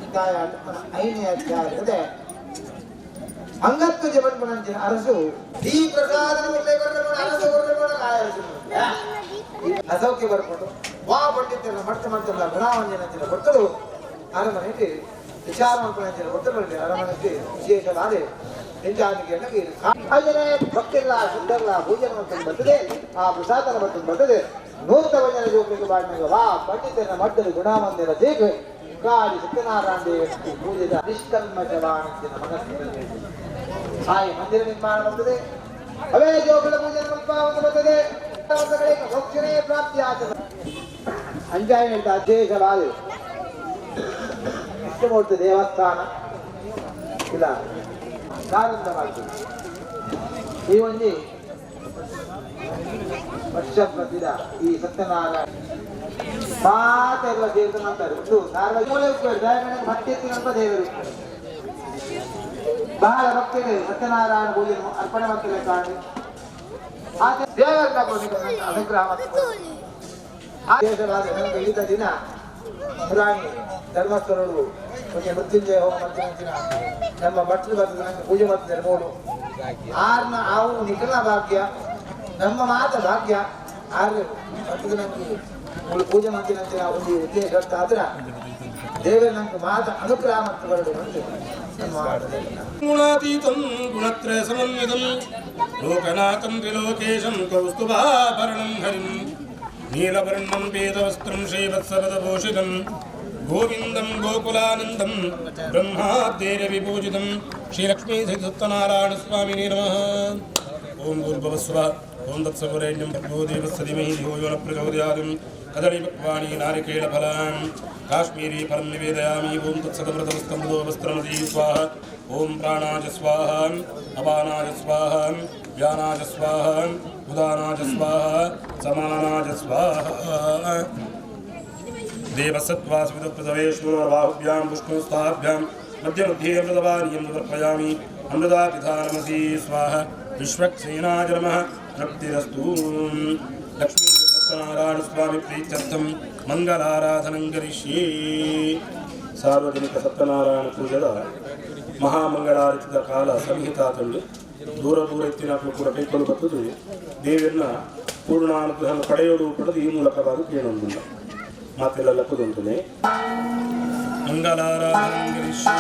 ನಿಕಾಯ ಐನೇ ಅಧ್ಯಾಯದ ಅಂಗತ್ವ ಜಮನ್ಪುಣಂಚಿನ ಅರಸು ಈ ಪ್ರಸಾದ ಅರಸು ಅಸೌಖ್ಯ ಬರ್ಕೊಂಡು ವಾ ಪಂಡಿತರನ್ನ ಮಡ್ತ ಮಾಡ್ತಲ್ಲ ಗುಣಾವಂಜನಂಚಿನ ಕೊಟ್ಟರು ಅರಮನೆಗೆ ವಿಚಾರ ಮಾಡ್ಕೊಂಡಂಚಿನ ಕೊಟ್ಟರು ಅರಮನೆಗೆ ವಿಶೇಷವಾದ ಅಲ್ಲೇ ಭಕ್ತಿಲ್ಲ ಶುದ್ಧಲ್ಲ ಪೂಜೆ ಮಾಡ್ಕೊಂಡು ಬರ್ತದೆ ಆ ಪ್ರಸಾದನ ಮಾಡ್ಕೊಂಡು ಬರ್ತದೆ ನೂತನ ಜನ ಜೋಗಕ್ಕೆ ಬಾಡಿನಾಗ ವಾ ಪಂಡಿತನ ಮಟ್ಟದ ಗುಣಾವಂಜನ ದೇಗ ಕಾಡಿ ಸತ್ಯನಾರಾಯಣ ದೇವ ಪೂಜೆದ ನಿಷ್ಕಲ್ಮಶವಾಣಂಚಿನ ಮನಸ್ಸು ಆಯ್ ಮಂದಿರ ನಿರ್ಮಾಣ ಬರ್ತದೆ ಅವೇ ಜೋಗುಳ ಪೂಜೆ ಬರ್ತದೆ ಮೋಕ್ಷನೇ ಪ್ರಾಪ್ತಿ ಆತದ ಅಂಜಾಯ ವಿಶೇಷವಾದ ಇಷ್ಟಮೂರ್ತಿ ದೇವಸ್ಥಾನ ಇಲ್ಲ ಪ್ರಾರಂಭವಾಗ್ತದೆ. ಈ ಒಂದು ವರ್ಷ ಪ್ರತಿದ ಈ ಸತ್ಯನಾರಾಯಣ ಮಾತೆಲ್ಲ ದೇವರು ಅಂತಾರೆ ಒಂದು ಸಾರ್ವಜನಿಕ ಭಕ್ತಿ ದೇವರು ಬಹಳ ಭಕ್ತಿಗೆ ಸತ್ಯನಾರಾಯಣ ಪೂಜೆ ಅರ್ಪಣೆ ಮಾಡ್ತಾರೆ ಕಾರಣ ಆತ ದೇವರ ಅನುಗ್ರಹ ಈತ ದಿನ ಪುರಾಣಿ ಧರ್ಮಸ್ಥಳರು ಒಂದು ಮೃತ್ಯುಂಜಯ ಹೋಮ ಮಾಡ್ತಾರೆ ನಮ್ಮ ಭಟ್ರು ಬರ್ತದೆ ಪೂಜೆ ಮಾಡ್ತಿದ್ದಾರೆ ಮೂಡು ಆರ್ನ ಆವು ನಿಖಲ ಭಾಗ್ಯ ನಮ್ಮ ಮಾತ ಭಾಗ್ಯ ಆರು ಬರ್ತದೆ ನಮ್ಗೆ ಮೂಳು ಪೂಜೆ ಮಾಡ್ತೀನಿ ಅಂತ ಒಂದು ಉದ್ದೇಶ ಆದ್ರೆ ದೇವರ ನಮ್ಗೆ ಮಾತ ಅನುಗ್ರಹ ಮತ್ತು ಬರಡು ನಮ್ಮ ಗುಣಾತೀತಂ ಗುಣತ್ರಯ ಸಮನ್ವಿತಂ ಲೋಕನಾಥಂ ತ್ರಿಲೋಕೇಶಂ ಕೌಸ್ತುಭಾಭರಣಂ ಹರಿಂ ನೀಲವರ್ಣಂ ಪೀತವಸ್ತ್ರಂ ಶ್ರೀವತ್ಸಪದಭೂಷಿತಂ ಗೋವಿಂದಂ ಗೋಕುಲಾನಂದಂ ಬ್ರಹ್ಮಾದ್ಯೈರವಿಪೂಜಿತಂ ಶ್ರೀಲಕ್ಷ್ಮೀ ಸತ್ಯನಾರಾಯಣ ಸ್ವಾಮಿನೇ ನಮಃ. ಓಂ ಭೂರ್ಭುವಸ್ವ ಓಂ ತತ್ಸವರೇಣ್ಯಂ ಭರ್ಗೋ ದೇವಸ್ಯ ಧೀಮಹಿ ಧಿಯೋ ಯೋ ನ ಪ್ರಚೋದಯಾತ್. ಕದಳಿ ಪಕ್ವಾನಿ ನಾರಿಕೇಳಫಲಾಂ ಕಾಶ್ಮೀರಿ ಫಲಂ ನಿವೇದಯಾಮಿ. ಓಂ ತತ್ಸದಮೃತಮಸ್ತಮೃತೋ ವಸ್ತ್ರಮದಿ ಸ್ವಾಹ. ಓಂ ಪ್ರಾಣಾಯ ಸ್ವಾಹ, ಅಪಾನಾಯ ಸ್ವಾಹ, ವ್ಯಾನಾಯ ಸ್ವಾಹ, ಉದಾನಾಯ ಸ್ವಾಹ, ಸಮಾನಾಯ ಸ್ವಾಹ. ದೇವಸತ್ವಾಸ್ಮಿತಪ್ರದವೇಶ್ವರಬಾಹುಭ್ಯಾಂ ವಿಷ್ಣುಸ್ಥಾಭ್ಯಾಂ ಮಧ್ಯಮಧ್ಯೆ ಅಮೃತವಾನೀಯಂ ಸಮರ್ಪಯಾಮಿ. ಅಮೃತಾಪಿಧಾನಮಸಿ ಸ್ವಾಹ. ವಿಶ್ವಕ್ಸೇನಾಯ ನಮಃ. ತೃಪ್ತಿರಸ್ತು. ಲಕ್ಷ್ಮೀ ಸತ್ಯನಾರಾಯಣ ಸ್ವಾಮಿ ಪ್ರೀತ್ಯರ್ಥಂ ಮಂಗಲಾರಾಧನಂ ಕರಿಷ್ಯೇ. ಸಾರ್ವಜನಿಕ ಸತ್ಯನಾರಾಯಣ ಪೂಜೆದ ಮಹಾಮಂಗಳಾರತಿದ ಕಾಲ ಸನ್ನಿಹಿತ ತಂದು ದೂರ ದೂರ ಇತ್ತಿನ ಕೂಡ ಕೈಕೊಂಡು ಬರ್ತದೆ. ದೇವರನ್ನ ಪೂರ್ಣಾನುಗ್ರಹ ಪಡೆಯೋಡು ಪಡೆದು ಈ ಮೂಲಕವಾದ ಕೇಳೊಂದಿಲ್ಲ ಮಾತೆಲ್ಲ ಲಕ್ಕದಂತದೆ. ಮಂಗಲಾರಾಧನಂ ಕರಿಷ್ಯೇ.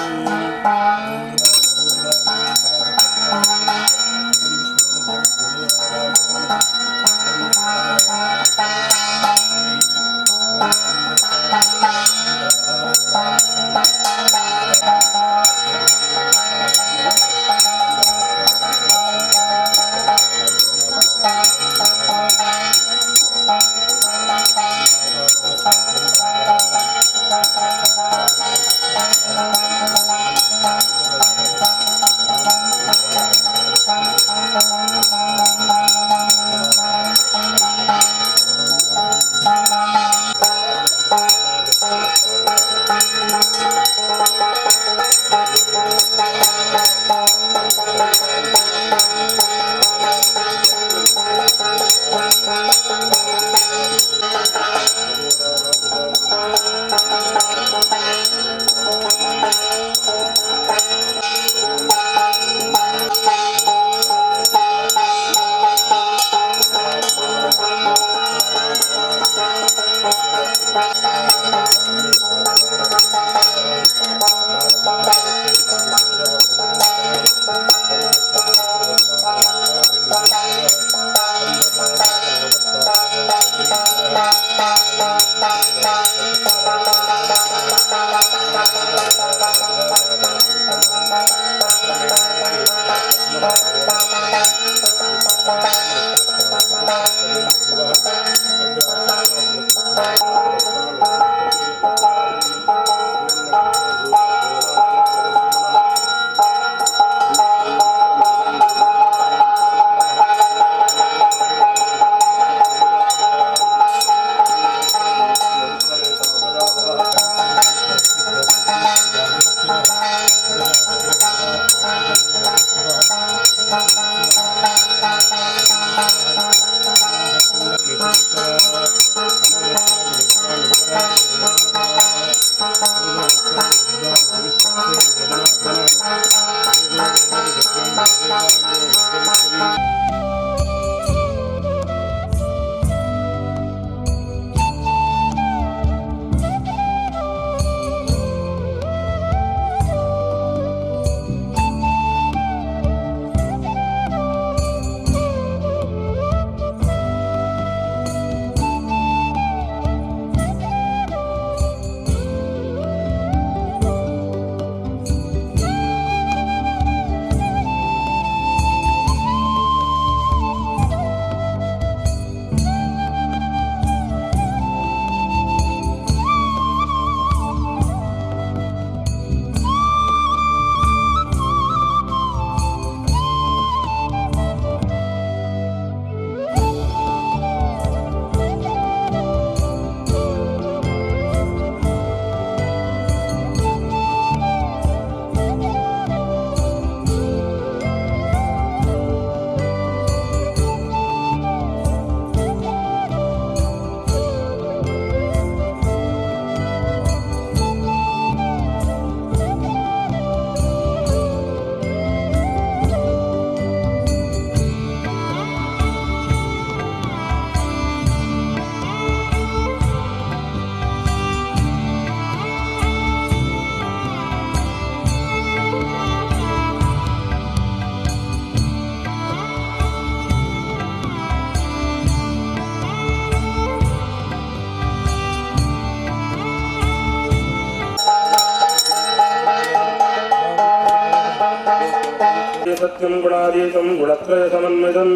ಸತ್ಯಂ ಗುಣಾತೀತಂ ಗುಣತ್ರಯ ಸಮನ್ವಿತಂ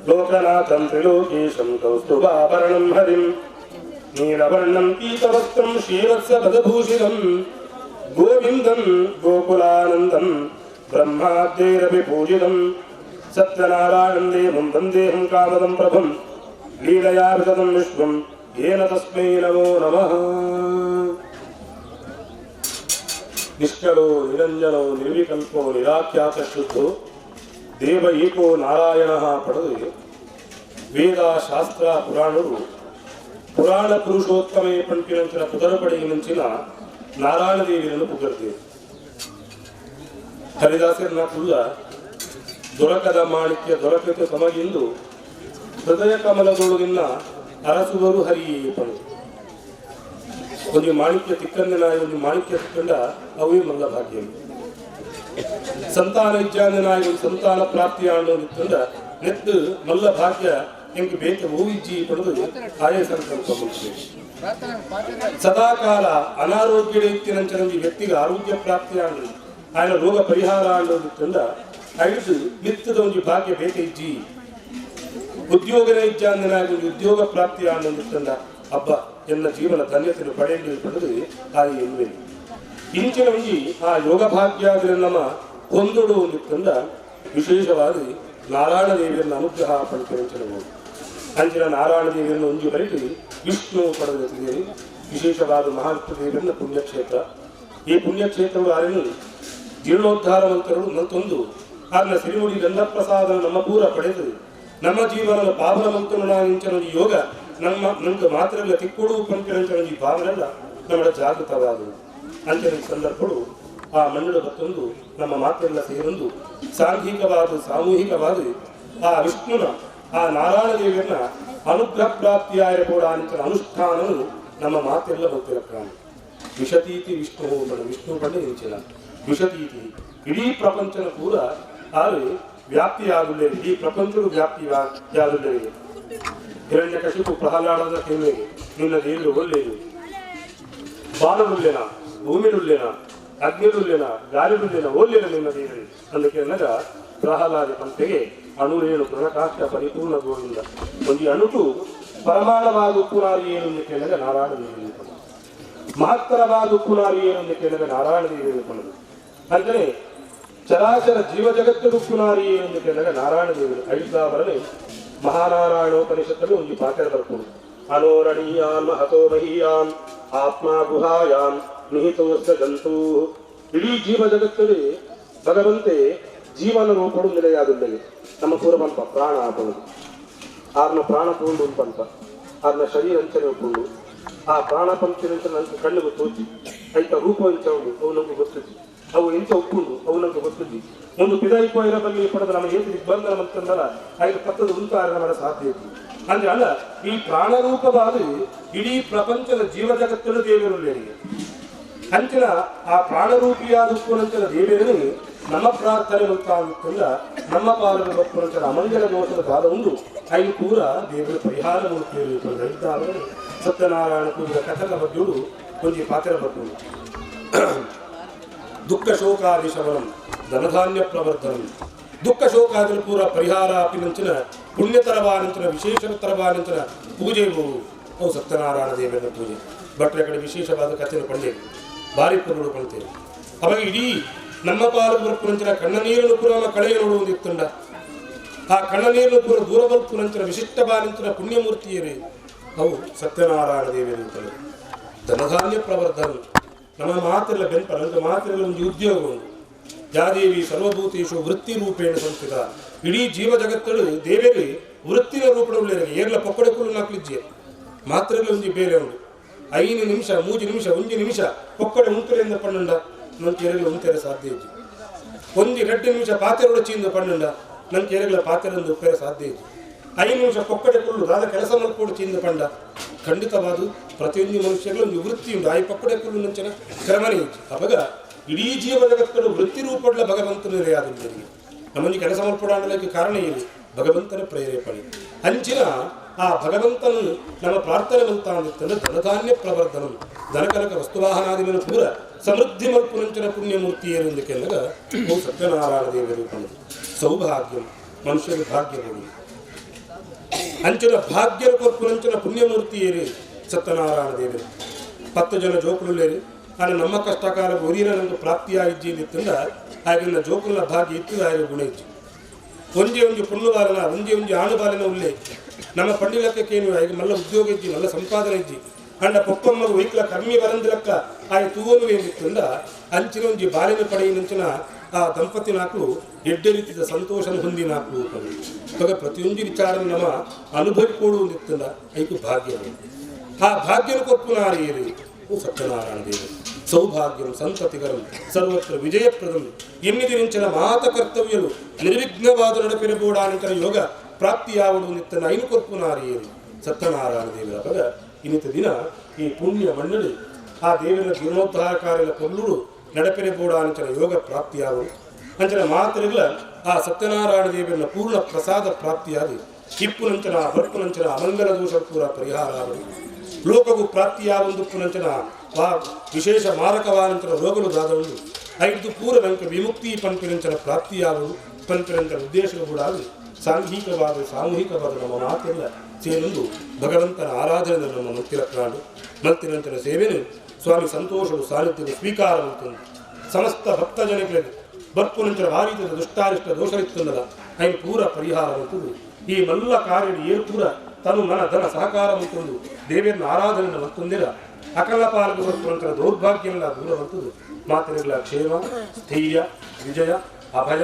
ಲೋಕನಾಥಂ ತ್ರಿಲೋಕೀಶಂ ಕೌಸ್ತುಭಾಭರಣಂ ಹರಿಂ ನೀಲವರ್ಣಂ ಪೀತವಸ್ತ್ರಂ ಶ್ರೀವತ್ಸ ಪದಭೂಷಿತಂ ಗೋವಿಂದಂ ಗೋಕುಲಾನಂದಂ ಬ್ರಹ್ಮಾದ್ಯೈರಪಿ ಪೂಜಿತಂ ಸತ್ಯನಾರಾಯಣಂ ದೇವಂ ವಂದೇಹಂ ಕಾಮದಂ ಪ್ರಭುಂ ಲೀಲಯಾ ವಿತತಂ ವಿಷ್ಣುಂ ಯೇನ ತಸ್ಮೈ ನಮೋ ನಮಃ. ನಿಶ್ಚಲೋ ನಿರಂಜನೋ ನಿರ್ವಿಕಲ್ಪೋ ನಿರಾಖ್ಯಾತ ಶುದ್ಧೋ ದೇವ ಏಕೋ ನಾರಾಯಣ ಪಡೆದು ವೇದ ಶಾಸ್ತ್ರ ಪುರಾಣರು ಪುರಾಣ ಪುರುಷೋತ್ತಮೇ ಪಂಪಿನಂಚಿನ ಪುದರಪಡೆಯಿನಂಚಿನ ನಾರಾಯಣ ದೇವಿಯನ್ನು ಪುಗರ್ದೇವು. ಹರಿದಾಸರನ್ನ ಕುಲ್ಲ ದೊರಕದ ಮಾಣಿಕ್ಯ ದೊರಕತೆ ತಮಗಿಂದು ಹೃದಯ ಕಮಲದೊಳಗಿನ ಅರಸುವರು ಹರಿಯೇ ಪಣು. ಒಂದು ಮಾಣಿಕ್ಯ ತಿಕ್ಕಂದ ನಾಯಿ ಒಂದು ಮಾಣಿಕ್ಯ ತಿಕ್ಕಂಡ ಅವೇ ಮಲ್ಲ ಭಾಗ್ಯ. ಸಂತಾನ ಇಜ್ಜಾಂದ ನಾಯಿ ಒಂದು ಸಂತಾನ ಪ್ರಾಪ್ತಿಯ ನಿತ್ತಂಡ ನೆತ್ತು ಮಲ್ಲ ಭಾಗ್ಯ ಎಂಕ್ ಬೇಕ ಹೂವಿಜ್ಜಿ ಪಡೆದು ಆಯೇ ಸಂಕಲ್ಪ ಮುಗಿಸಿದೆ. ಸದಾಕಾಲ ಅನಾರೋಗ್ಯ ಇತ್ತಿನಂಚಿನ ವ್ಯಕ್ತಿಗೆ ಆರೋಗ್ಯ ಪ್ರಾಪ್ತಿ ಆಂಡು ఆయన ರೋಗ ಪರಿಹಾರ ಅನ್ನೋದಿತ್ತಂಡ ಐದು ನಿತ್ಯದ ಒಂದು ಭಾಗ್ಯ ಬೇಕ ಇಜ್ಜಿ. ಉದ್ಯೋಗನೇ ಇಜ್ಜಾಂದನಾಗಿ ಒಂದು ಉದ್ಯೋಗ ಪ್ರಾಪ್ತಿ ಅನ್ನೋದಿತ್ತಂಡ ಹಬ್ಬ ಎನ್ನ ಜೀವನ ಧನ್ಯತೆಯನ್ನು ಪಡೆಯಲು ಪಡೆದು ತಾಯಿ ಎನ್ನುವೆ. ಇಂಚಿನ ಒಂಜಿ ಆ ಯೋಗ ಭಾಗ್ಯ ನಮ್ಮ ಹೊಂದುಡು ಒಂದಿತ್ತಂಡ ವಿಶೇಷವಾಗಿ ನಾರಾಯಣ ದೇವಿಯನ್ನು ಅನುಗ್ರಹ ಪಡೆದು ಅಂಚಿನ ನಾರಾಯಣ ದೇವಿಯನ್ನು ಒಂಜಿ ಬರಿತು ವಿಷ್ಣು ಪಡೆದಿದ್ದೇವೆ. ವಿಶೇಷವಾದ ಮಹಾವಿಷ್ಣು ದೇವಿಯನ್ನು ಪುಣ್ಯಕ್ಷೇತ್ರ. ಈ ಪುಣ್ಯಕ್ಷೇತ್ರವು ಆರೆನು ಜೀರ್ಣೋದ್ಧಾರ ಮಂತ್ರಗಳು ಮತ್ತೊಂದು ಆರ್ನ ಸಿರಿಮುಡಿ ಗಂಧಪ್ರಸಾದ ನಮ್ಮ ಪೂರ ಪಡೆದು ನಮ್ಮ ಜೀವನದ ಪಾವನ ಮಂತ್ರನ ಯೋಗ ನಮ್ಮ ನಮ್ಗೆ ಮಾತ್ರಲ್ಲ ತಿಕ್ಕೊಡು ಪಂಪಿನಂಚಿನ ಈ ಭಾವನೆಲ್ಲ ನಮ್ಮ ಜಾಗೃತವಾದವು. ಅಂಚಿನ ಸಂದರ್ಭಗಳು ಆ ಮಣ್ಣು ಮತ್ತೊಂದು ನಮ್ಮ ಮಾತ್ರೆಲ್ಲ ಸೇರೊಂದು ಸಾಂಘಿಕವಾದ ಸಾಮೂಹಿಕವಾದ ಆ ವಿಷ್ಣುನ ಆ ನಾರಾಯಣ ದೇವಿಯನ್ನ ಅನುಗ್ರಹ ಪ್ರಾಪ್ತಿಯಾಯ ಕೂಡ ಅಂಚಿನ ಅನುಷ್ಠಾನವು ನಮ್ಮ ಮಾತೆಲ್ಲ ಗೊತ್ತಿರಕ್ಕಾನ. ವಿಷತೀತಿ ವಿಷ್ಣು ಬಣ್ಣ ವಿಷ್ಣು ಬಣ್ಣ ಇಂಚಿನ ವಿಷತೀತಿ ಇಡೀ ಪ್ರಪಂಚನ ಕೂಡ ಆರು ವ್ಯಾಪ್ತಿಯಾಗುಳ್ಳೇ ಇಡೀ ಪ್ರಪಂಚವು ವ್ಯಾಪ್ತಿಯಾಗುಳ್ಳೇ. ಹಿರಣ್ಯಕಶಿಪು ಪ್ರಹ್ಲಾದನ ಕೇಳಿಗೆ ನಿನ್ನ ದೇವರು ಒಳ್ಳೆಯದು, ಬಾಣರುಲ್ಲೇನ ಭೂಮಿರುಲ್ಲೇನ ಅಗ್ನಿರುಲ್ಲೇನ ಗಾಳಿರುಲ್ಲೇನ ಒಲ್ಲೇನ ನಿನ್ನ ದೇವರು ಅಂದಕ್ಕೆ ಅನ್ನಗ ಪ್ರಹ್ಲಾದ ಪಂತೆಗೆ ಅಣುರೇಣು ಪ್ರಣಕಾಷ್ಟ ಪರಿಪೂರ್ಣ ಗೋವಿಂದ ಒಂದು ಅಣುಟು ಪರಮಾಣವಾದ ಉಪ್ಪುನಾರಿ ಏನು ಎಂದು ಕೇಳಿದ ನಾರಾಯಣ ದೇವರು, ಮಹತ್ತರವಾದ ಉಪ್ಪುನಾರಿ ಏನು ಎಂದು ಕೇಳಿದ ನಾರಾಯಣ ದೇವರು ಕೊಂಡರು. ಅಂದರೆ ಚರಾಚರ ಜೀವ ಜಗತ್ತು ಉಪ್ಪುನಾರಿ ಏನು ಎಂದು ಕೇಳಿದಾಗ ನಾರಾಯಣ ದೇವರು. ಐದಾವರನೇ ಮಹಾನಾರಾಯಣೋಪನಿಷತ್ತಲ್ಲಿ ಒಂದು ಪಾಠ ಬರ್ಕೊಂಡು ಅನೋರಣೀಯಾನ್ ಮಹತೋ ಮಹೀಯಾನ್ ಆತ್ಮ ಗುಹಾಯಾನ್ ನಿಹಿತೋಸ್ತ ಜಂತೂ. ಇಡೀ ಜೀವ ಜಗತ್ತಲ್ಲಿ ಭಗವಂತೆ ಜೀವನ ರೂಪಡು ನೆಲೆಯಾದುள்ளದೆ. ನಮ್ಮ ಪೂರ್ವಪಂಪ ಪ್ರಾಣ ಹಾಕೊಂಡು ಆರ್ನ ಪ್ರಾಣ ತಗೊಂಡು ಪಂಪ ಆರ್ನ ಶರೀರ ಅಂಚನೆ ಒಪ್ಕೊಂಡು ಆ ಪ್ರಾಣ ಪಂಪಿನಂಚ ನಂಗೆ ಕಣ್ಣಿಗೆ ತೋಚಿ ಐತ ರೂಪ ಎಂಚ ಉಂಡು ಅವು ನಮ್ಗೆ ಗೊತ್ತಿದ್ದಿ, ಅವು ಎಂಚ ಉಪ್ಪುಂಡು ಅವು ನಮ್ಗೆ ಗೊತ್ತಿದ್ದಿ. ಒಂದು ಪಿದಾಯಿಪೋಯಿರಬಲ್ಲಿ ಪಡೆದ ನಮ್ಮ ಏತು ದಿಗ್ಬಂಧನ ಮಂತಂದಲ್ಲ ಐದು ಪತ್ತದ ಉಂಟಾರ ನಮ್ಮ ಸಾಧ್ಯ ಇತ್ತು. ಅಂದ್ರೆ ಅಲ್ಲ ಈ ಪ್ರಾಣರೂಪವಾದ ಇಡೀ ಪ್ರಪಂಚದ ಜೀವ ಜಗತ್ತಿನ ದೇವರುಳ್ಳೇರಿಗೆ ಅಂಚಿನ ಆ ಪ್ರಾಣರೂಪಿಯಾದ ಉಪ್ಪುನಂಚಿನ ದೇವರನ್ನು ನಮ್ಮ ಪ್ರಾರ್ಥನೆ ಗೊತ್ತಾಗುತ್ತಿಲ್ಲ. ನಮ್ಮ ಪಾಲನ ಬಪ್ಪುನಂಚಿನ ಅಮಂಗಲ ದೋಷದ ಬಾಧ ಉಂಡು ಐದು ಪೂರ ದೇವರ ಪರಿಹಾರ ಮೂರ್ತಿಯಲ್ಲಿ ಸತ್ಯನಾರಾಯಣ ಪೂಜೆ ಕಥನ ಬಗ್ಗೆಯು ಒಂಜಿ ಪಾತ್ರ ಬಗ್ಗುಳು. ದುಃಖ ಶೋಕಾದಿ ಶಮನಂ ಧನಧಾನ್ಯ ಪ್ರವರ್ಧನಂ ದುಃಖ ಶೋಕಾದಿ ಪೂರ ಪರಿಹಾರ ಅಪಿನಂಚಿನ ಪುಣ್ಯತರವಾನಂಚಿನ ವಿಶೇಷತರವಾನಂಚಿನ ಪೂಜೆಯು ಅವು ಸತ್ಯನಾರಾಯಣ ದೇವರ ಪೂಜೆ. ಭಟ್ರ ಕಡೆ ವಿಶೇಷವಾದ ಕಥೆಯನ್ನು ಪಂಡೇವೆ ಭಾರಿ ಪುರುಳು ಪಂತೇವೆ. ಅವಾಗ ಇಡೀ ನಮ್ಮ ಪಾಲು ಬರುಪುನಂಚಿನ ಕಣ್ಣ ನೀರನ್ನು ಪೂರ ಕಳೆಯ ನೋಡುವುದಿತ್ತುಂಡ ಆ ಕಣ್ಣ ನೀರನ್ನು ಪೂರ ದೂರ ಬಲ್ಪುನಂಚಿನ ವಿಶಿಷ್ಟವಾನಂಚಿನ ಪುಣ್ಯಮೂರ್ತಿಯರೇ ಅವು ಸತ್ಯನಾರಾಯಣ ದೇವರು. ಧನಧಾನ್ಯ ಪ್ರವರ್ಧನ ನಮ್ಮ ಮಾತಿಲ್ಲ ಬೆನ್ಪ ನನ್ನ ಮಾತಿಲ್ಲ ಒಂದು ಉದ್ಯೋಗ ಉಂಟು. ಯಾದೇವಿ ಸರ್ವಭೂತೇಶು ವೃತ್ತಿ ರೂಪೇಣ ಸಂಸ್ಥಿತ ಇಡೀ ಜೀವ ಜಗತ್ತಳು ದೇವೇರಿ ವೃತ್ತಿನ ರೂಪಡುಳ್ಳೇರಿಗೆ ಏರ್ಲ ಪೊಕ್ಕಡೆ ಕುಲ್ಲು ನಾಲ್ಕು ಮಾತ್ರೆಲ್ಲ ಒಂಜಿ ಬೇರೆ ಉಂಟು. 5 ನಿಮಿಷ 3 ನಿಮಿಷ 1 ನಿಮಿಷ ಪೊಕ್ಕಡೆ ಉಂತರೆಯಿಂದ ಪಣ್ಣುಂಡ ನಂಗೆ ಎರಗಲ ಉಂತೆರೆ ಸಾಧ್ಯ ಇಜ್ಜಿ. 1 2 ನಿಮಿಷ ಪಾತೆರೋಡ ಚೀಂದು ಪಣ್ಣುಂಡ ನಂಗೆ ಎರಗಲ ಪಾತೆರಂದು ಉಪ್ಪೆರೆ ಸಾಧ್ಯ ಇಜ್ಜಿ. 5 ನಿಮಿಷ ಪೊಕ್ಕಡೆ ಕುಲ್ಲು ದಾದ ಕೆಲಸ ಮಲ್ಕೋಡು ಚೀಂದು ಪಂಡ ಖಂಡಿತವಾದ ಪ್ರತಿಯೊಂದು ಮನುಷ್ಯಗಳು ಒಂದು ವೃತ್ತಿ ಉಂಟು. ಆಯಿ ಪೊಕ್ಕಡೆ ಕುಲ್ಲು ನಂಚಿನ ಕ್ರಮನೇ ಇಜ್ಜಿ. ಅವಾಗ ಇಡೀ ಜೀವ ಜಗತ್ತನ್ನು ವೃತ್ತಿ ರೂಪಡ್ಲ ಭಗವಂತನ ನೆಲೆಯಾದುள்ளರಿಗೆ ನಮ್ಮೊಂದು ಕೆಲಸ ಮಲ್ಪಡಕ್ಕೆ ಕಾರಣ ಏನು? ಭಗವಂತನ ಪ್ರೇರೇಪಣೆ. ಅಂಚಿನ ಆ ಭಗವಂತನು ನಮ್ಮ ಪ್ರಾರ್ಥನೆ ಮಂತಾಂದ್ರೆ ಧನಧಾನ್ಯ ಪ್ರವರ್ಧನ ಧನಕನಕ ವಸ್ತುವಾಹನಾದಿನ ಪೂರ ಸಮೃದ್ಧಿ ಮಲ್ಪುನಂಚಿನ ಪುಣ್ಯಮೂರ್ತಿ ಏರೆಂದಕ್ಕೆಂದಾಗ ಓ ಸತ್ಯನಾರಾಯಣ ದೇವರು ಪಂಡದು. ಸೌಭಾಗ್ಯಂ ಮನುಷ್ಯನ ಭಾಗ್ಯ ಬೋಡು ಅಂಚಿನ ಭಾಗ್ಯದ ಕೊರ್ಪುನಂಚಿನ ಪುಣ್ಯಮೂರ್ತಿ ಏರಿ ಸತ್ಯನಾರಾಯಣ ದೇವರು. 10 ಜನ ಜೋಕುಲುಲ್ಲೇರಿ ಅಲ್ಲಿ ನಮ್ಮ ಕಷ್ಟಕಾಲ ಒರಿಯನ ನಮಗೆ ಪ್ರಾಪ್ತಿಯಾಗಿದ್ದೀ ಆಗಿನ ಜೋಕುಲ ಭಾಗ್ಯ ಇತ್ತು ಆಗ ಗುಣ ಇಜ್ಜಿ. ಒಂಜಿ ಒಂಜಿ ಪುಣ್ಣು ಬಾಲನ ಒಂಜಿ ಒಂಜಿ ಆಣು ಬಾಲನ ಉಲ್ಲೆ ನಮ್ಮ ಪಂಡಿಲಕ್ಕೇನು ಆಗ ಮಲ್ಲ ಉದ್ಯೋಗ ಇಜ್ಜಿ ಮಲ್ಲ ಸಂಪಾದನೆ ಇಜ್ಜಿ ಅಂಡ ಪೊಪ್ಪಮ್ಮಗ ವೈಕ್ಲ ಕಮ್ಮಿ ಬರಂದಿಲಕ್ಕ ಆಗ ತೂವನು ಏನಿತ್ತಂದ ಅಂಚಿನ ಒಂಜಿ ಬಾಲಿನ ಪಡೆಯಿನಂಚಿನ ಆ ದಂಪತಿ ನಾಕು ಎಡ್ಡೆ ರೀತಿಯ ಸಂತೋಷನ ಹೊಂದಿನಾಕು. ಇವಾಗ ಪ್ರತಿಯೊಂದು ವಿಚಾರ ನಮ್ಮ ಅನುಭವಿಕೊಡು ಒಂದಿತ್ತಂದ ಐಕು ಭಾಗ್ಯ. ಆ ಭಾಗ್ಯನ ಕೊಪ್ಪುನಾರಿಯರು ಸತ್ಯನಾರಾಯಣ ದೇವರು. ಸೌಭಾಗ್ಯಂ ಸಂತತಿಗರಂ ಸರ್ವತ್ರ ವಿಜಯಪ್ರದಂ ಎನ್ನಿದಿನಿಂಚಿನ ಮಾತ ಕರ್ತವ್ಯಲು ನಿರ್ವಿಘ್ನವಾದ ನಡಪಿರಬೋಡಾನಂತರ ಯೋಗ ಪ್ರಾಪ್ತಿಯಾವಡು ನಿತ್ತನ ಐನು ಕೊರ್ಪುನಾರಿಯರು ಸತ್ಯನಾರಾಯಣ ದೇವರ. ಪದ ಇನ್ನಿತ ದಿನ ಈ ಪುಣ್ಯ ಮಣ್ಣಲ್ಲಿ ಆ ದೇವರ ಜೀರ್ಣೋದ್ಧಾರ ಕಾರ್ಯದ ಕೊಲ್ಲುಡು ನಡಪಿರಬೋಡಾನಂತರ ಯೋಗ ಪ್ರಾಪ್ತಿಯಾವಡು ಅಂಚನ ಮಾತರಿಗಳ ಆ ಸತ್ಯನಾರಾಯಣ ದೇವರನ್ನ ಪೂರ್ಣ ಪ್ರಸಾದ ಪ್ರಾಪ್ತಿಯಾದ ಇಪ್ಪುನಂಚನ ಹೊರಪುನಂಚನ ಅಮಂಗಲ ದೋಷ ಪೂರ ಪರಿಹಾರ ಆವಡು ಲೋಕವು ಪ್ರಾಪ್ತಿಯಾವಂದುಪ್ಪುನಂಚನ ವಿಶೇಷ ಮಾರಕವಾನಂತರ ರೋಗಲು ದಾದವು ಐದು ಪೂರ ನಂಕ ವಿಮುಕ್ತಿ ಪಂಪಿನಂಚನ ಪ್ರಾಪ್ತಿಯಾವುದು ಪಂಪಿನಂಚನ ಉದ್ದೇಶಗಳು ಕೂಡ ಸಾಂಘಿಕವಾದ ಸಾಮೂಹಿಕವಾದ ನಮ್ಮ ಮಾತೆಲ್ಲ ಸೇರೊಂದು ಭಗವಂತನ ಆರಾಧನೆ ನಮ್ಮ ಮಲ್ತಿರಕ್ರಾಡು ಮಲ್ತಿನಂಚನ ಸೇವೆನು ಸ್ವಾಮಿ ಸಂತೋಷವು ಸಾನ್ನಿಧ್ಯದ ಸ್ವೀಕಾರ ಅಂತಂದು ಸಮಸ್ತ ಭಕ್ತ ಜನಗಳಿಗೆ ಬರ್ಪುನಂಚನ ವಾರೀತದ ದುಷ್ಟಾರಿಷ್ಟ ದೋಷರಿತ್ತಂದಲ ಐದು ಪೂರ ಪರಿಹಾರ ಅಂತದ್ದು. ಈ ಮಲ್ಲ ಕಾರ್ಯ ಏರು ಪೂರ ತನು ಮನ ಧನ ಸಹಕಾರ ಅಂತಂದು ದೇವಿಯನ್ನ ಆರಾಧನೆಯನ್ನು ಮತ್ತೊಂದಿರ ಅಕಲ ಪಾಲಕ ಬರ್ಪುನಂತರ ದೌರ್ಭಾಗ್ಯವೆಲ್ಲ ದೂರ ಬಂತದ್ದು. ಮಾತರಿಗಳ ಕ್ಷೇಮ ಸ್ಥೈರ್ಯ ವಿಜಯ ಅಭಯ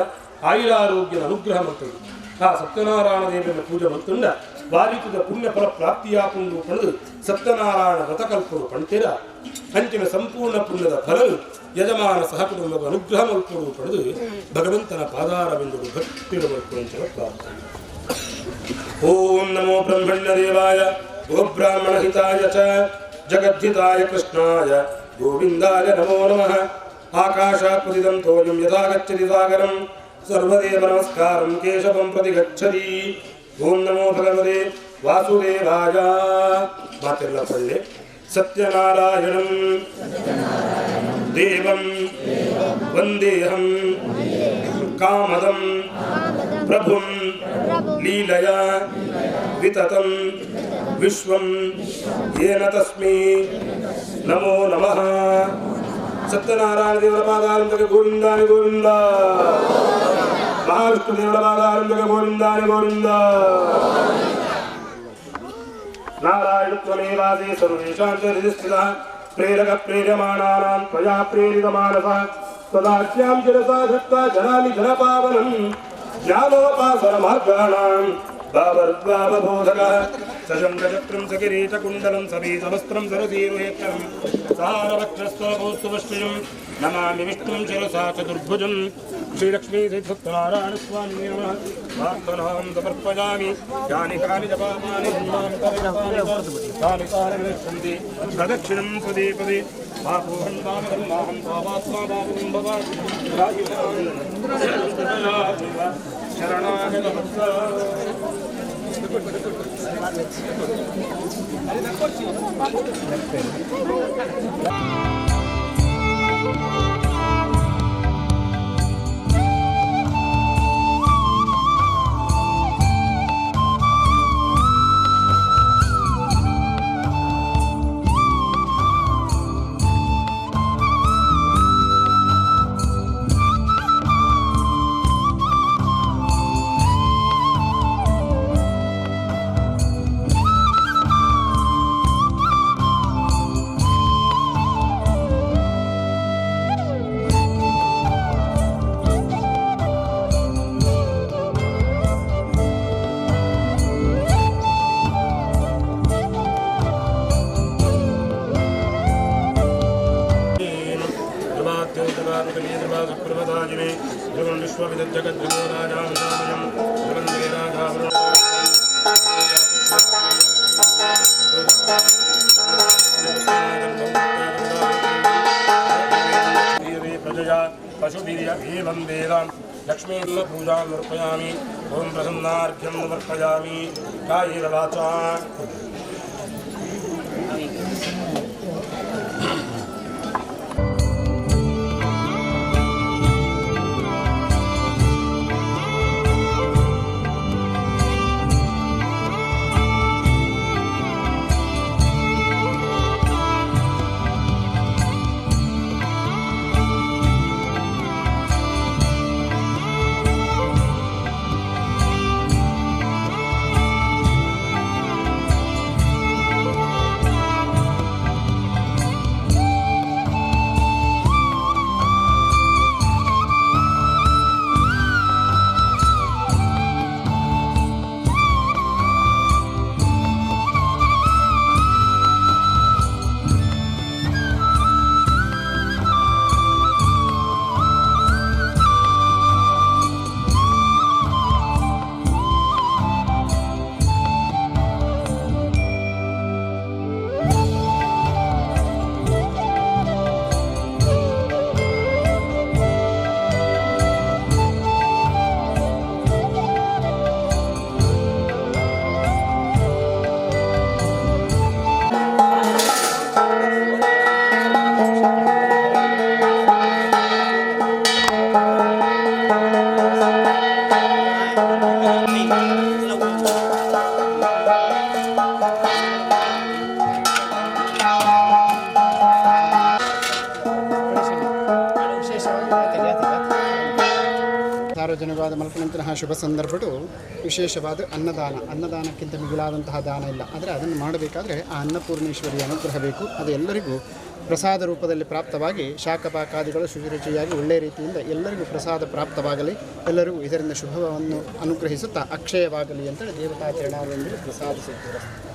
ಆಯುರಾರೋಗ್ಯದ ಅನುಗ್ರಹ ಮಂತದ್ದು. ಆ ಸತ್ಯನಾರಾಯಣ ದೇವಿಯನ್ನು ಪೂಜೆ ಮಂತುಂಡ ವಾರೀತದ ಪುಣ್ಯ ಫಲ ಪ್ರಾಪ್ತಿಯಾಪುಂಡು ಪಡೆದು ಸತ್ಯನಾರಾಯಣ ವ್ರತಕಲ್ಪರು ಪಂಟಿರ ಅಂಚಿನ ಸಂಪೂರ್ಣ ಪುಣ್ಯದ ಫಲನು ಯಜಮಾನ ಸಹಕುಟುಂಬದ ಅನುಗ್ರಹ ಮಲ್ಪಡು ಪಡೆದು ಭಗವಂತನ ಪಾದಾರವಿಂದು ಭಕ್ತಿರ ಮಲ್ಪುವಂಚನ ಪ್ರಾರ್ಥನೆ. ಓಂ ನಮೋ ಬ್ರಹ್ಮಣ್ಯ ದೇವಾಯ ಗೋಬ್ರಾಹ್ಮಣ ಹಿತಾಯ ಚ ಜಗದ್ಧಿತಾಯ ಕೃಷ್ಣಾಯ ಗೋವಿಂದಾಯ ನಮೋ ನಮಃ. ಆಕಾಶಾತ್ ಪತಿತಂ ತೋಯಂ ಯಥಾ ಗಚ್ಚತಿ ಸಾಗರಂ ಸರ್ವದೇವ ನಮಸ್ಕಾರಂ ಕೇಶವಂ ಪ್ರತಿ ಗಚ್ಚತಿ. ಓಂ ನಮೋ ಭಗವತೆ ವಾಸುದೇವಾಯ. ಮಾತೆಲ್ಲ ಪಳ್ಳೆ ಸತ್ಯನಾರಾಯಣಂ ದೇವಂ ವಂದೇಹಂ ಕಾಮದಂ ಪ್ರಭುಂ ಲೀಲಯಾ ವಿತತಂ ವಿಶ್ವಂ ಯೇನ ತಸ್ಮೈ ನಮೋ ನಮಃ. ಸತ್ಯನಾರಾಯಣ ದೇವರ ಪಾದಾರಂಭಕ ಗೋವಿಂದಾನಿ ಗೋವಿಂದ, ಮಹಾವಿಷ್ಣು ದೇವರ ಪಾದಾರಂಭಕ ಗೋವಿಂದಾನಿ ಗೋವಿಂದ. ನಾರಾಯಣ ತ್ವಮೇವಾಸೇ ಸರ್ವೇಷಾಂ ಚ ಹೃದಯ ಸ್ಥಿತಃ ಪ್ರೇರಕ ಪ್ರೇರ್ಯಮಾಣಾನಾಂ ತ್ವಯಾ ಪ್ರೇರಿತ ಮಾನಸಃ ಸದಾಸ್ಯಾಂ ಶಿರಸಾ ಧೃತ್ವಾ ಜನಾಮಿ ಧನಪಾವನಂ ಜ್ಞಾನೋಪಾಸನ ಮಾರ್ಗಾಣಾಂ ಭಾವರ್ದ್ವಾವಬೋಧಕಃ ಸಶಂಖಚಕ್ರಂ ಸಕಿರೀಟಕುಂಡಲಂ ಸಬೀಜವಸ್ತ್ರಂ ಸರಸೀರುಹೇತ್ರಂ ಸಾರವಕ್ಷಸ್ಥಲಕೌಸ್ತುಭಶ್ರಿಯಂ ನಮಾಮಿ ವಿಷ್ಣುಂ ಶಿರಸಾ ಚತುರ್ಭುಜಂ. ಶ್ರೀಲಕ್ಷ್ಮೀ ಸತ್ಯನಾರಾಯಣ ಸ್ವಾಮಿ ನಮಃ. ಪ್ರಾರ್ಥನಾಂ ಸಮರ್ಪಯಾಮಿ. ಯಾನಿ ಕಾನಿ ಜಪಾಮಾನಿ ತಾನಿ ತಾನಿ ವಿನಶ್ಯಂತಿ ಪ್ರದಕ್ಷಿಣಂ ಪದೇ ಪದೇ. ಪಾಪೋಹಂ ಪಾಪಕರ್ಮಾಹಂ ಪಾಪಾತ್ಮಾ ಪಾಪಂ ಭವಾತ್ ಶರಣಾಗತ. पूजां समर्पयामि। ओं प्रसन्नार्घ्यं समर्पयामि। कायेन वाचा ಸಾರ್ವಜನಿಕವಾದ ಮಲ್ಪನಂತಹ ಶುಭ ಸಂದರ್ಭಡು ವಿಶೇಷವಾದ ಅನ್ನದಾನ. ಅನ್ನದಾನಕ್ಕಿಂತ ಮಿಗಿಲಾದಂತಹ ದಾನ ಇಲ್ಲ. ಆದರೆ ಅದನ್ನು ಮಾಡಬೇಕಾದ್ರೆ ಆ ಅನ್ನಪೂರ್ಣೇಶ್ವರಿಯ ಅನುಗ್ರಹ ಬೇಕು. ಅದು ಎಲ್ಲರಿಗೂ ಪ್ರಸಾದ ರೂಪದಲ್ಲಿ ಪ್ರಾಪ್ತವಾಗಿ ಶಾಖಪಾಕಾದಿಗಳು ಶುಚಿರುಚಿಯಾಗಿ ಒಳ್ಳೆಯ ರೀತಿಯಿಂದ ಎಲ್ಲರಿಗೂ ಪ್ರಸಾದ ಪ್ರಾಪ್ತವಾಗಲಿ, ಎಲ್ಲರಿಗೂ ಇದರಿಂದ ಶುಭವನ್ನು ಅನುಗ್ರಹಿಸುತ್ತಾ ಅಕ್ಷಯವಾಗಲಿ ಅಂತೇಳಿ ದೇವತಾಚರಣೆಯೊಂದಿಗೆ ಪ್ರಸಾದಿಸುತ್ತಾರೆ.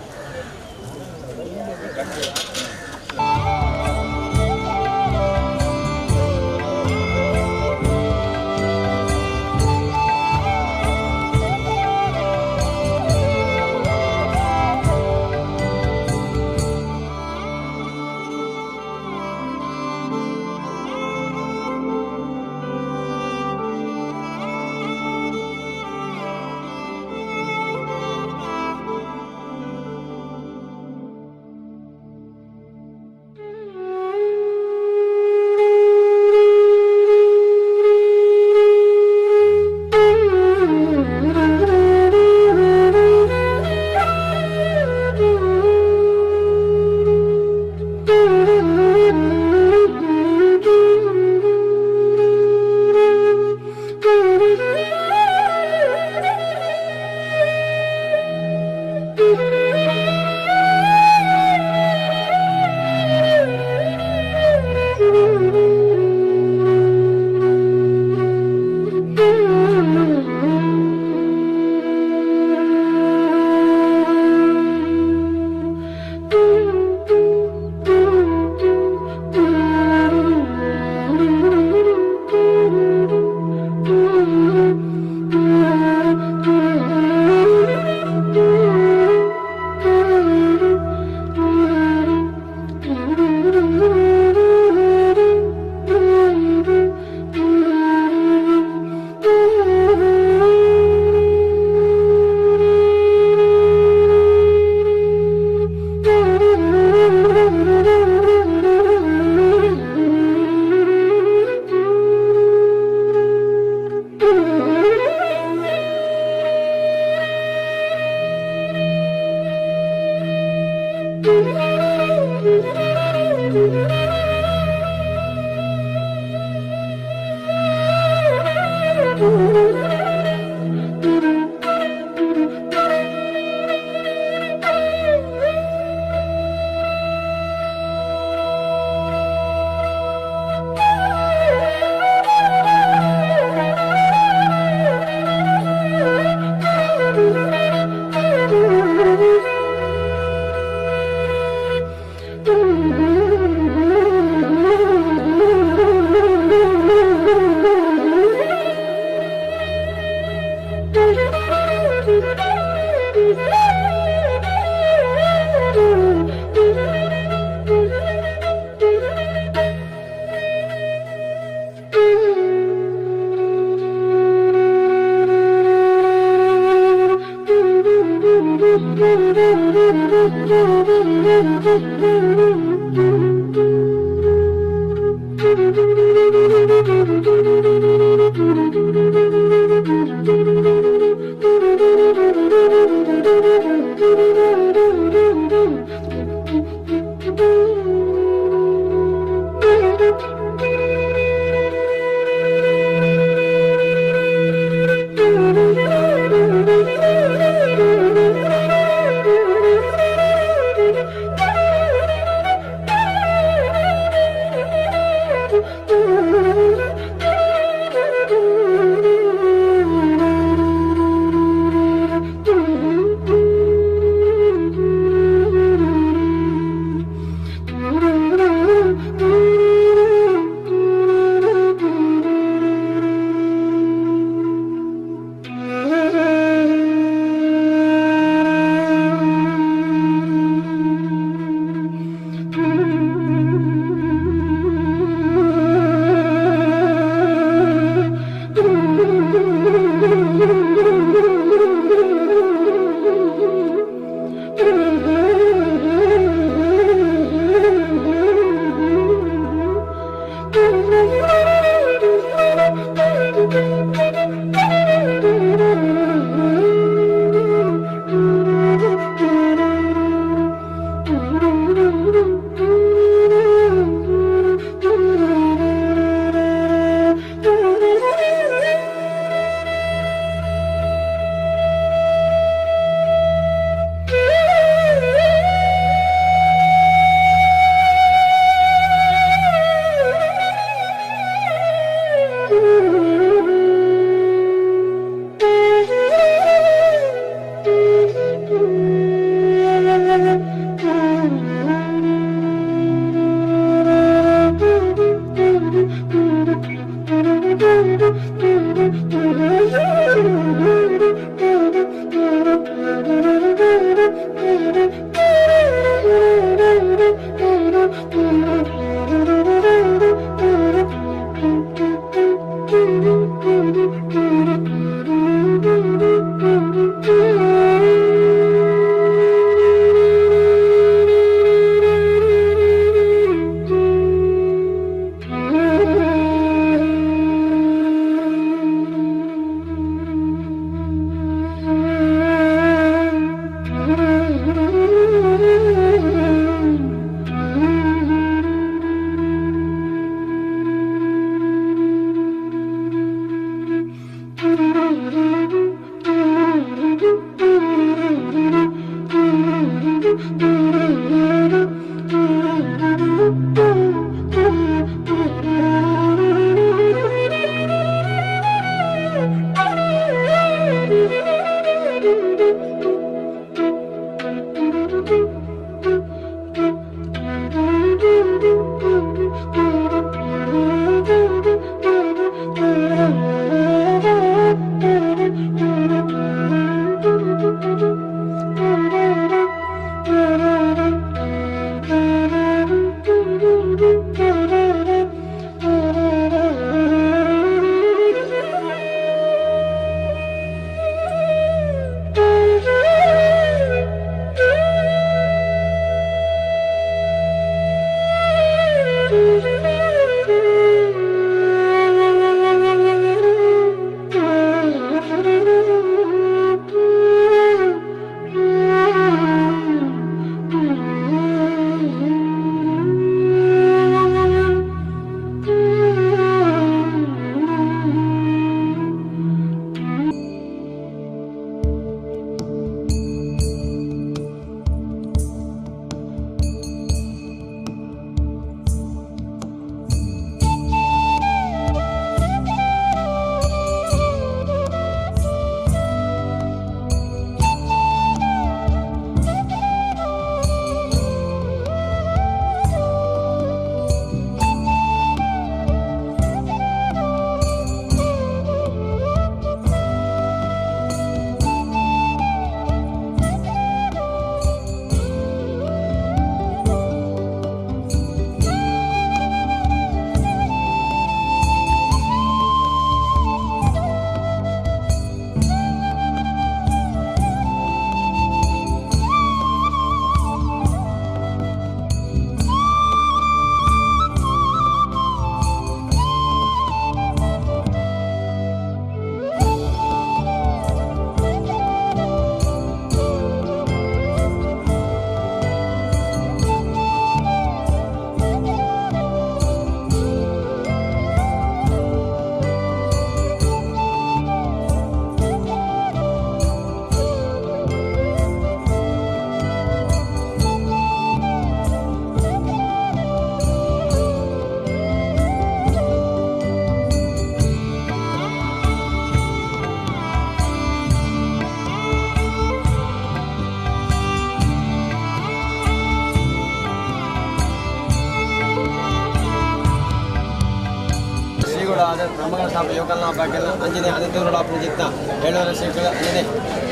ಯೋಗಲ್ನ ಬಾಗಿಲ ಅಂಜನೆ ಅನಿತೂರುಡಾಪುನ ಜಿತ್ತ ಏಳೂರ ಶ್ರೀಗಳ ಅಂಜನೆ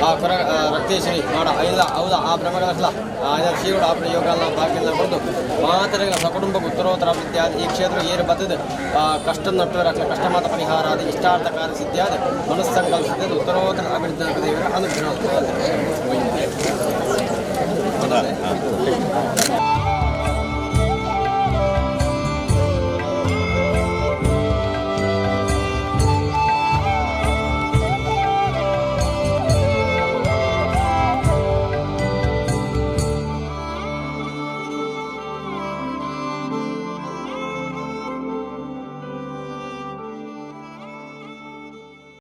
ಆ ಕೊರ ರಕ್ತೇಶ್ವರಿ ಮಾಡ ಐಲ ಹೌದ ಆ ಬ್ರಹ್ಮಗಳ ಶ್ರೀಗಳು ಆಪುನ ಯೋಗಲ್ನ ಬಾಗಿಲ ಬಂದು ಮಾತರಗಳ ಸಕುಟುಂಬ ಉತ್ತರೋತ್ತರ ಅಭಿವೃದ್ಧಿಯಾದ ಈ ಕ್ಷೇತ್ರ ಏರು ಬತ್ತದ ಕಷ್ಟ ನಟ್ಟುವರ ಕಷ್ಟ ಮಾತ ಪರಿಹಾರ ಆದ ಇಷ್ಟಾರ್ಥ ಕಾರ್ಯ ಸಿದ್ಧಿಯಾದ ಮನಸ್ಸಂಕಲ್ಪ ಸಿದ್ಧದ ಉತ್ತರೋತ್ತರ ಅಭಿವೃದ್ಧಿ ದೇವರ ಅನುಗ್ರಹ.